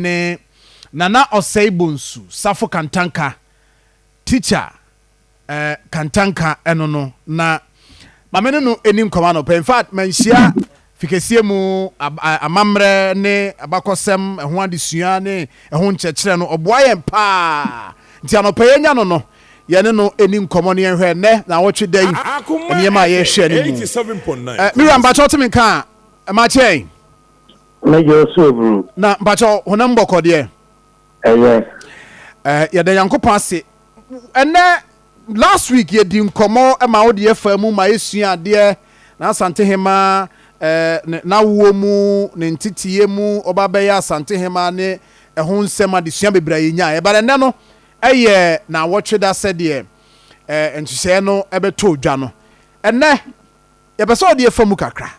ne Nana Ɔsɛe Bonsu Safo Kantanka, teacher Kantanka ɛno no na ma me ne no ɛni nkɔmɔ anɔpa. In fact, manhyia fikesie mu amammerɛ ne abakɔsɛm ɛho adesua ne ɛho nkyerɛkyerɛ no, ɔboa yɛn paa. Nti anɔpa yɛnya no, yɛne no ɛni nkɔmɔ ne yɛnhwɛ nnɛ na awɔtwe da yi nneɛma a yɛhwɛ no mu. Miriam, mpakyɛw, te me nka a, ɛmakyɛn. Mɛgye so eburu. Na mpakyɛw, honam bɔkɔ deɛ? Ɛyɛ. Yɛda Nyankopɔn ase. Ɛnɛ last week yɛdi nkɔmmɔ ma wode yɛfa mu ma yɛsua adeɛ na Asantehema n'awoɔ mu, ne nteteyɛ mu, ɔba bɛyɛ Asantehema ne ɛho nsɛm adesua bebree a yɛnyaa. Ɛba ɛnɛ no ɛyɛ naawɔtwe da, sɛdeɛ nhyehyɛeɛ no ɛbɛtɔ dwa no. Ɛnɛ yɛpɛ sɛ ɔde yɛfa mu kakra,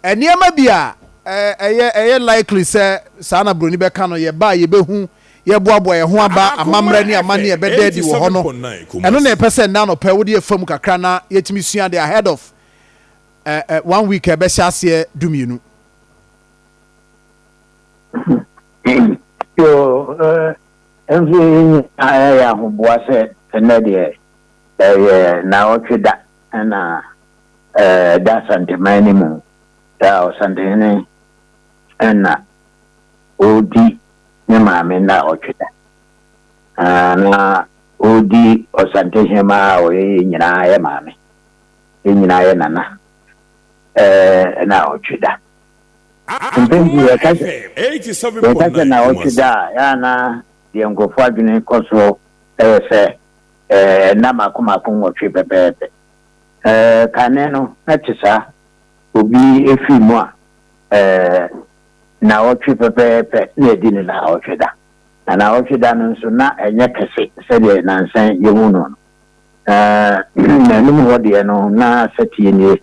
nneɛma bi a ɛyɛ likely sɛ saa na buroni bɛka no, yɛba a yɛbɛhu, yɛboaboa yɛn ho aba, amammerɛ ne amanne ɛbɛda adi wɔ hɔ no. Ɛno na yɛpɛ sɛ nna nɔpɛ wode yɛfa mu kakra na yɛtumi sua de ahead of one week a ɛbɛhyɛ aseɛ 12. Yo, nso yɛn nyinaa yɛ ahoboa sɛ ɛnɛ deɛ ɛyɛ naawɔtwe da ɛna ɛda Asanteman no mu da Ɔsantehene ɛna ɔredi ne maame naawɔtwe da na ɔredi Ɔsantehema a ɔyɛ yɛn nyinaa yɛ maame, yɛn nyinaa yɛ nana naawɔtwe da. Mpɛn pii yɛka sɛ naawɔtwe da a, yɛa na deɛ nkurɔfoɔ adwene kɔ so ɛyɛ sɛ nna mako mako 8 pɛpɛɛpɛ. Kane no na te saa, obi efiri mu a, naawɔtwe pɛpɛɛpɛ na yɛdi ne naawɔtwe da. Na naawɔtwe da no nso na ɛnyɛ kɛse sɛdeɛ nansan yɛhu no. N'anim hɔ deɛ no na sɛtie nie,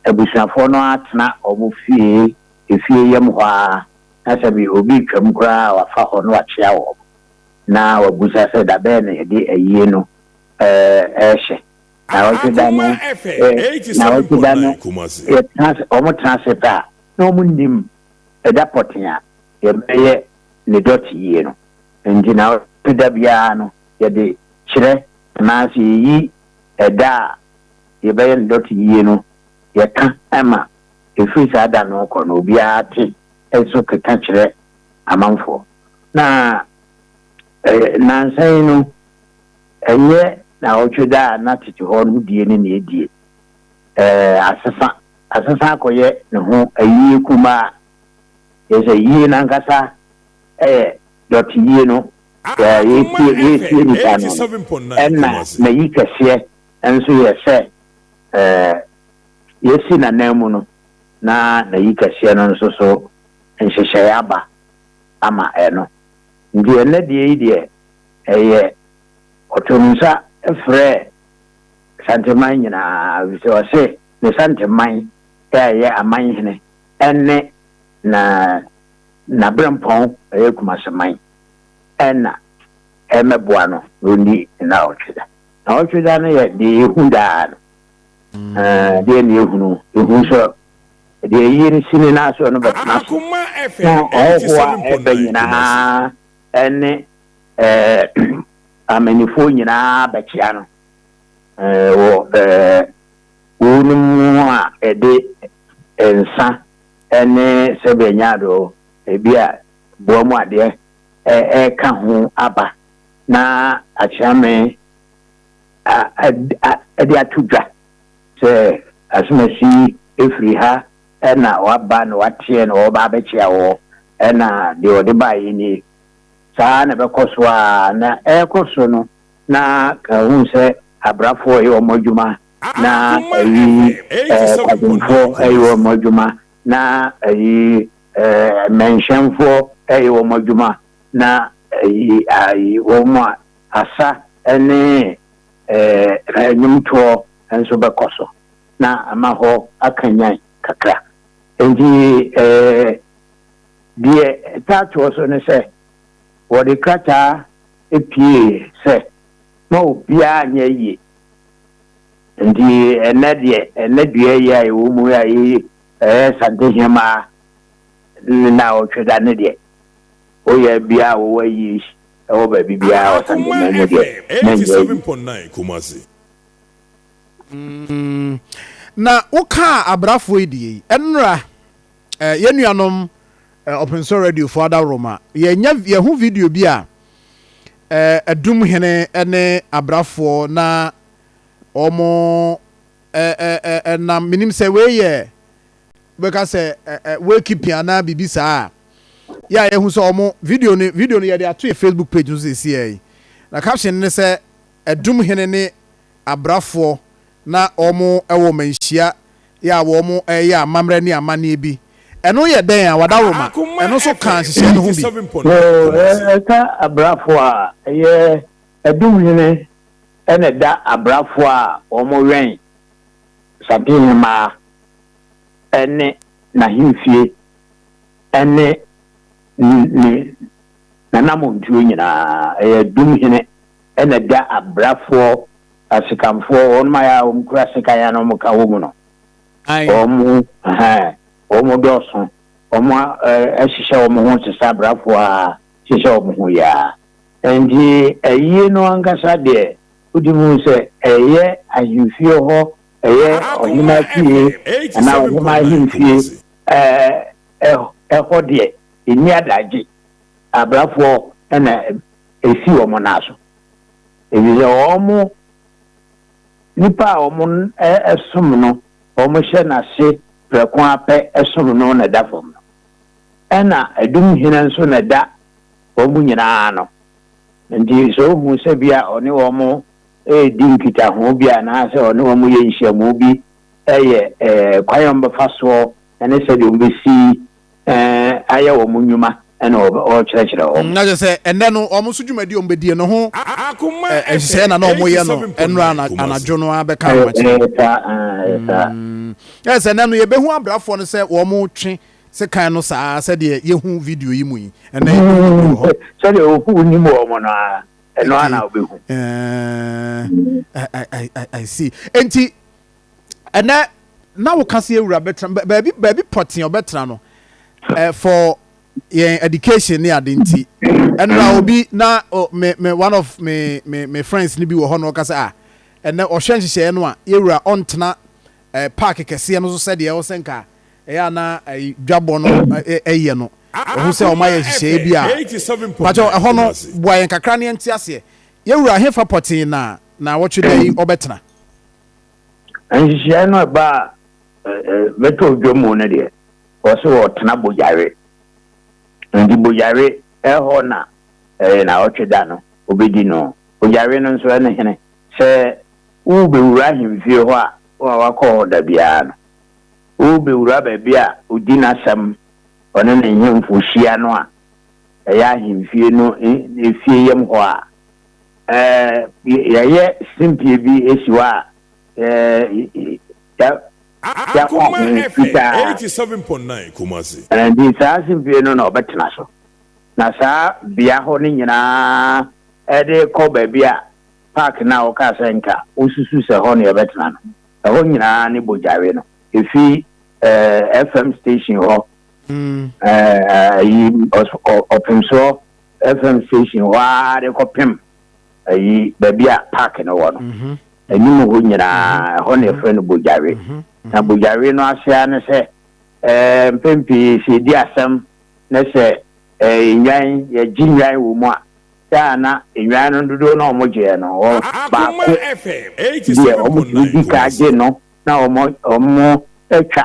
abusuafoɔ no atena ɔmo fie, efie yam hɔ a, na sɛbi obi twam koraa a, wafa hɔ na wakyea wɔn na wabusa sɛ dabɛn na yɛde ayie no ɛɛhyɛ. Naawɔtwe da no, naawɔtwe da no, yɛtena ase, ɔmo tena ase pɛ a, na ɔmo nim ɛda pɔtee a yɛbɛyɛ ne dɔte yie no. Nti naawɔtwe da biara no yɛde kyerɛ anaasɛ yɛyi ɛda a yɛbɛyɛ ne dɔte yie no, yɛka ɛma ɛfiri saa da no kɔ no obiara te nso keka kyerɛ amanfoɔ. Na nansa yi no ɛnyɛ naawɔtwe da a na tete hɔ no die ne na edie. Asesa akɔyɛ ne ho ayie kumaa. Yɛsɛ yie nankasa ɛyɛ dɔte yie no, yɛsie nipa no, ɛna n'ayi kɛseɛ nso yɛ sɛ yɛsi n'anan mu no, na n'ayi kɛseɛ no nso so nhyehyɛeɛ aba ama ɛno. Nti ɛnɛ deɛ yi deɛ, ɛyɛ ɔto ne nsa frɛ Santeman nyinaa, sɛ ɔse ne Santeman a ɛyɛ amanhene ɛne na n'aberempɔn ɛyɛ Kumaseman ɛna ɛmɛboa no na ɔni naawɔtwe da. Naawɔtwe da no yɛ deɛ yɛhu daa no. Deɛ ne yɛhunu, yɛhu sɛ deɛ yie no si ne nan so no bɛtena so na ɔhohoɔ a ɛbɛ nyinaa ɛne amanifoɔ nyinaa bɛkyea no wɔ wɔnom mu a ɛde nsa ɛne sɛbɛ nyaado ebi a boa mu adeɛ ɛka ho aba na akyeame ɛde ato dwa sɛ asomasi efiri ha ɛna waba na wateɛ na ɔba abɛkyea wɔ, ɛna deɛ ɔde baeɛ nie. Saa na ɛbɛkɔ so a na ɛrekɔ so no, na kahu sɛ abrafoɔ yɛ wɔn adwuma, na ɛyi kwadwomfoɔ ɛyɛ wɔn adwuma, na ɛyi mmɛnhyɛnfoɔ ɛyɛ wɔn adwuma, na ɛyi ayi wɔn a asa ɛne nnwomtoɔ nso bɛkɔ so na ama hɔ akanyan kakra. Nti deɛ ɛtaa toɔ so ne sɛ wɔde krataa epie sɛ ma obiara nyɛ yie. Nti ɛnɛ deɛ, ɛnɛ dua yi a ɛwɔ mu a yɛyi ɛyɛ Santehemaa ne na ɔtwe da ne deɛ. Woyɛ biara a wɔwɔ ayie wɔ baabi biara wɔ Akoma Santeman mu deɛ, FM na ɛnyɛ ayie. 87.9 Kumasi. Na wokaa abrafoɔ yi deɛ yi, ɛnora eh, yɛn nuanom eh, Ɔpensɔ radiofoɔ adaworoma, yɛnya yɛho video bi a eh, Adum hene ne abrafoɔ na wɔn eh, eh, eh, eh, nam, menim sɛ wei yɛ bɛka sɛ eh, eh, wakeeping anaa biribi saa a, yɛ a yɛhu sɛ wɔn video no video no yɛde ato yɛ Facebook page no so seesei yi, na caption ne sɛ Adum hene ne abrafoɔ na wɔn wɔ manhyia yɛ a wɔn reyɛ amammerɛ ne amanneɛ bi. Ɛno yɛ dɛn a wadaworoma? Akoma Ɛno nso kaa FM nhyehyɛɛ no ho bi. 87.9 So Kumasi. ɛka abrafoɔ a, ɛyɛ Adumhene na ɛda abrafoɔ a wɔwɛn Satehemaa ne n'ahemfie ne ne n'anammɔntuo nyinaa. Ɛyɛ Adumhene na ɛda abrafoɔ Asekanfoɔ, wɔnom ayɛ a wɔn kura sekan a na wɔn ka wɔ mu no, wɔn ɛhɛn, wɔn dɔɔso, wɔn ahyehyɛ wɔn ho te sɛ abrafoɔ a hyehyɛ wɔn ho yi ara. Nti ayie no ankasa deɛ, wotumi hu sɛ ɛyɛ ahemfie hɔ, ɛyɛ Akoma ɔhemaa fie FM anaa ɔhemaa 87.9 ahemfie Kumasi. ɛɛ ɛhɔ deɛ, ɛnni adagye. Abrafoɔ na ɛsi wɔn nan so. Efisɛ wɔn nipa a wɔsom no, wɔhyɛ n'ase prɛko ara pɛ som no na ɛda fam no. Ɛna adum hene nso na ɛda wɔn nyinaa ano. Nti sɛ ohu sɛ bi a ɔne wɔn redi nkitaho bi anaasɛ ɔne wɔn yɛ nhyiamu bi yɛ kwan a wɔbɛfa soɔ ne sɛdeɛ wɔbɛsi ayɛ wɔn nnwuma na ɔrekyerɛkyerɛ wɔn. Na kyerɛ sɛ ɛnnɛ no wɔn nso dwumadi a wɔbɛdie no ho Akoma nhyehyɛeɛ FM na na wɔyɛ no ɛnnora 87.9 Kumasi. anadwo no ara bɛka ahomakye. Ɛyɛ saa, ɛyɛ saa. Ɛyɛ sɛ ɛnnɛ no yɛbɛhu abrafoɔ no sɛ wɔretwe sekan no saa sɛdeɛ yɛhu video yi mu yi. Ɛnnɛ yɛbɛhu bebree wɔ hɔ. Sɛdeɛ wonim wɔn no ara, ɛno ara na wobɛhu. I, I, I, I see. Enti ɛnɛ na wo ka sɛ ewura bɛtena baabi baabi pɔtee ɔbɛtena no eh, for yɛn education ne ade nti ɛnna obi na oh, me me one of me me me friends ni bi wɔ hɔ na ɔka sɛ ah ɛnɛ ɔhwɛ nhyehyɛeɛ no a yɛwura ɔntena eh, park kɛseɛ no so sɛdeɛ ɛwɔ sɛ nka ɛyɛ ana eh, dwabɔ no ɛyɛ no ɔho sɛ ɔma yɛ nhyehyɛeɛ bi a pakyɛ ɛhɔ no boa yɛn kakra ne yɛnte aseɛ yɛwura hefa pɔtee na na wɔtwe da yi ɔbɛtena. Nhyehyɛe no a ɛbaa bɛtɔɔ dwam mu no deɛ, wɔse wɔtena Bogyawe. Nti Bogyawe hɔ na naawɔtwe da no wɔbɛdi no. Bogyawe no nso ɛne hene. Sɛ worebɛwura ahemfie hɔ a, wo a woakɔ hɔ da biara no, worebɛwura baabi a ɔdi n'asɛm, ɔne ne nhemfo hyia no a, ɛyɛ ahemfie no efie yam hɔ a, Yɛayɛ simpie bi si hɔ a yɛakɔ Akoma ho FM fitaa. 87.9 Kumasi. Nti saa simpie no na ɔbɛtena so. Na saa bea hɔ no nyinaa de kɔ baabi a park no a wokaa sɛ nka wosusu sɛ hɔ na yɛbɛtena no, ɛhɔ nyinaa ne Bogyawe no. Ɛfi FM station hɔ, ayi Ɔpemsoɔ FM station hɔ ara de kɔpem ayi baabi a park no wɔ no. Anim hɔ nyinaa, ɛhɔ na yɛfrɛ no Bogyawe. Na Bogyawe no ase ara ne sɛ ɛɛ mpɛn pii sɛ yɛdi asɛm na sɛ ɛɛ nnwan yɛgye nnwan wɔ mu a, sɛ a na nnwan no dodoɔ no a wɔgyeɛ no wɔ Akoma baako FM deɛ wɔtumi 87.9 di ka Kumasi. gye no na wɔn wɔatwa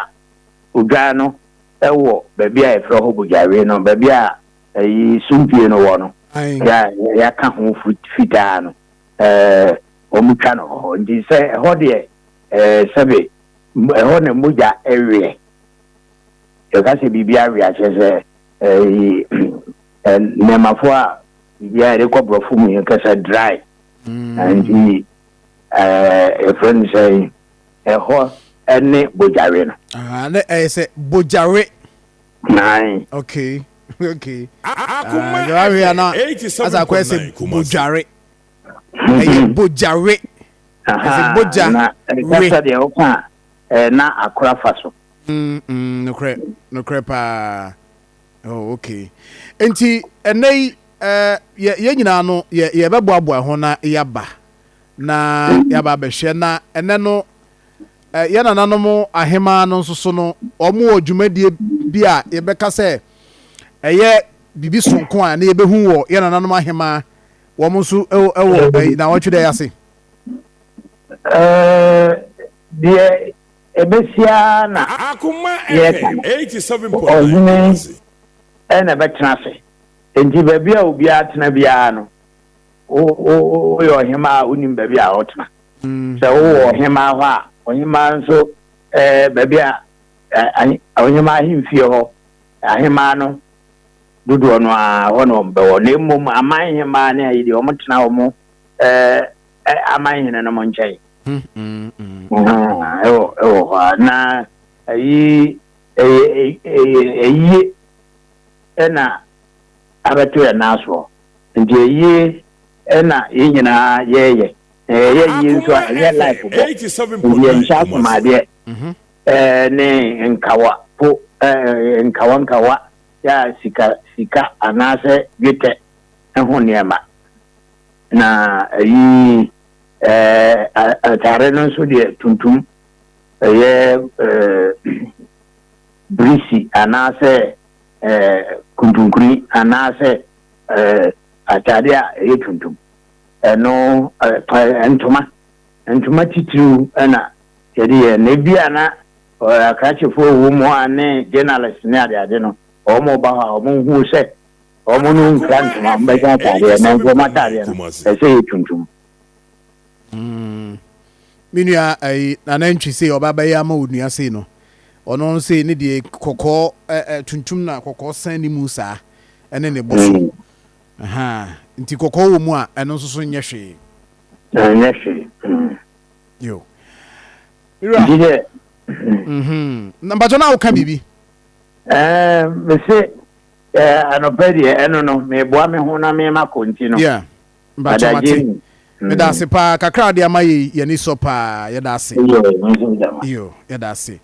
odwan no wɔ baabi a yɛfrɛ hɔ Bogyawe no, baabi a ayi sumpie no wɔ no, yɛ a yɛaka ho fitaa no, ɛɛ wɔtwa no hɔ. Nti sɛ ɛhɔ deɛ ɛɛ sɛbe ɛhɔ na mogya weɛ. Yɛka sɛ biribi awe a kyerɛ sɛ ɛyi nnɛɛmafoɔ a biribi a yɛde kɔ borɔfo mu yɛka sɛ dry. Nti ɛɛ yɛfrɛ no sɛ ɛhɔ ne bogyawe no. Ah, ne ɛyɛ sɛ bogyawe. Nine. Okay, okay. Akoma Ah, FM na asa akɔyɛ sɛ 87.9 Kumasi. bogyawe. Ɛyɛ bogyawe. Ɛsɛ bogya na we. ɛkasa deɛ woka a na akora fa so. Nokorɛ, nokorɛ paa. Oh, okay. Nti ɛnɛ yi yɛ yɛn nyinaa no yɛ yɛbɛboaboa ho na yɛaba na yɛaba abɛhwɛ. Na ɛnɛ no yɛn nananom ahemaa no nso so no, wɔn wɔ dwumadie bi a yɛbɛka sɛ ɛyɛ biribi sonko a na yɛbɛhu wɔ yɛn nananom ahemaa wɔn nso ɛwɔ ɛyi na wɔtwe dɛ ase. Deɛ ɛbɛsi ara na Akoma yɛreka FM no, 87.9 ɔhene Kumasi. ɛna ɛbɛtena ase. Nti baabi a obiara tena biara no, woyɛ ɔhemaa a, wonim baabi a ɔtena. Sɛ wowɔ ɔhemaa hɔ a, ɔhemaa nso baabi a ɔhemaa ahemfie hɔ, ahemaa no dodoɔ no ara hɔ na wɔn bɛwɔ. Na mmom aman hemaa ne ayi deɛ, wɔn tena wɔn aman hene nom nkyɛn. Ɛwɔ hɔ a na ayi ɛyɛ ɛyie ɛna abɛto yɛn nan soɔ, nti ɛyie ɛna yɛn nyinaa yɛɛyɛ. Na yɛyɛ yie nso a, Akoma ɛnyɛ life FM bɔ nti 87.9 yɛnhyɛ Kumasi. asomadeɛ ne nkawa po, nkawa nkawa yɛ a sika sika anaasɛ dwetɛ ho nneɛma. Na ayi atare no nso deɛ, tuntum, ɛyɛ birisi anaasɛ kuntunkuni anaasɛ atade a ɛyɛ tuntum, ɛno ntoma ntoma titiriw ɛna yɛde yɛ. Na ebi a na akrakyefoɔ wɔ mu a ne journalist ne adeade no, wɔn ba hɔ a, wɔn hu sɛ wɔn no nkura Akoma ntoma, wɔn bɛhyɛ FM ataadeɛ, na nso wɔn 87.9 ataadeɛ no Kumasi. ɛsɛ yɛ tuntum. Me nua ayi nanantwi sei ɔba bɛyɛ ama onua sei no, ɔno sei ne deɛ kɔkɔɔ ɛ ɛ tuntum na kɔkɔɔ san ne mu saa ɛne ne bɔ so. Ahan, nti kɔkɔɔ wɔ mu a, ɛno nso so nyɛ hwee. Ɛnyɛ hwee. Yo wura. Nti dɛ Na mpatwɔ na woka biribi. Mese anɔpɛ deɛ, ɛno no meboa me ho na mema kɔ, nti no yeah, mpatwɔ adagye mate. mu. Meda ase paa kakra de ama yɛ, yɛni sɔ paa, yɛda ase. Yo, me nso meda mo ase. Yo, yɛda ase.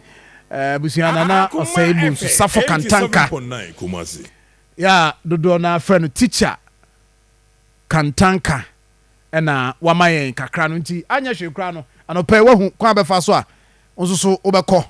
Abusua, Nana Akoma Ɔsɛe mu nso FM Safo Kantanka 87.9 Kumasi. Yɛ a dodoɔ no afrɛ no Teacher Kantanka ɛna wama yɛn kakra no, nti anyɛ hwee koraa no, anɔpɛ wahu kwan bɛfa so a nso so wobɛkɔ.